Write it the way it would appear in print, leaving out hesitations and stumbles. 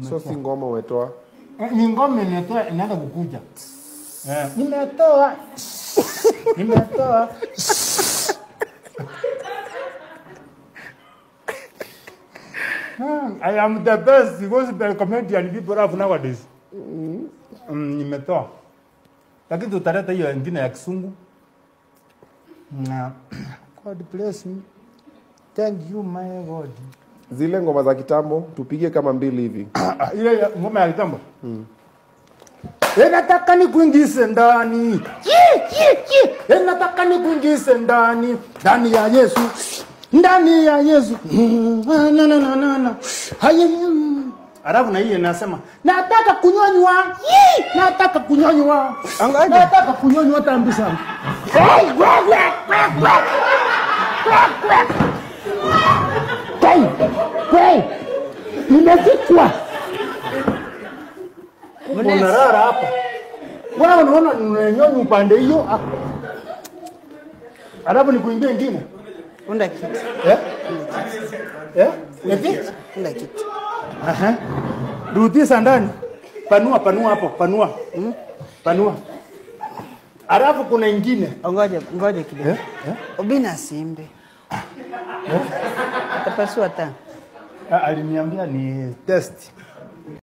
So si ngoma umetoa. Ni ngoma imetoa inaanza kukuja. Nimetoa. Nimetoa. I am the best gospel comedian people have nowadays. Nimetoa. Lakini tutaleta hiyo ingine ya Kisungu. Na God bless me. Thank you my God. Zile ngoma za kitambo tupige kama mbili hivi. Ile ngoma ya kitambo. Nataka nikuingize ndani. Nataka nikuingize ndani. Ndani ya Yesu. Ndani ya Yesu. Na na na na na. Haya. Alafu na hiyo nasema nataka kunyonywa. Nataka kunyonywa. Nataka kunyonywa tambi sana. Nimefikwa. Unarara hapa. Wewe unaona unanyonya upande hiyo. Alafu nikuimbie ingine. Unda kitu. Eh? Eti? Unda kitu. Aha. Rudisha ndani. Panua panua hapo, panua. Panua. Alafu kuna ingine. Ngoja, ngoja kidogo. Obina simbe. Atapasua taa. Aliniambia ni test.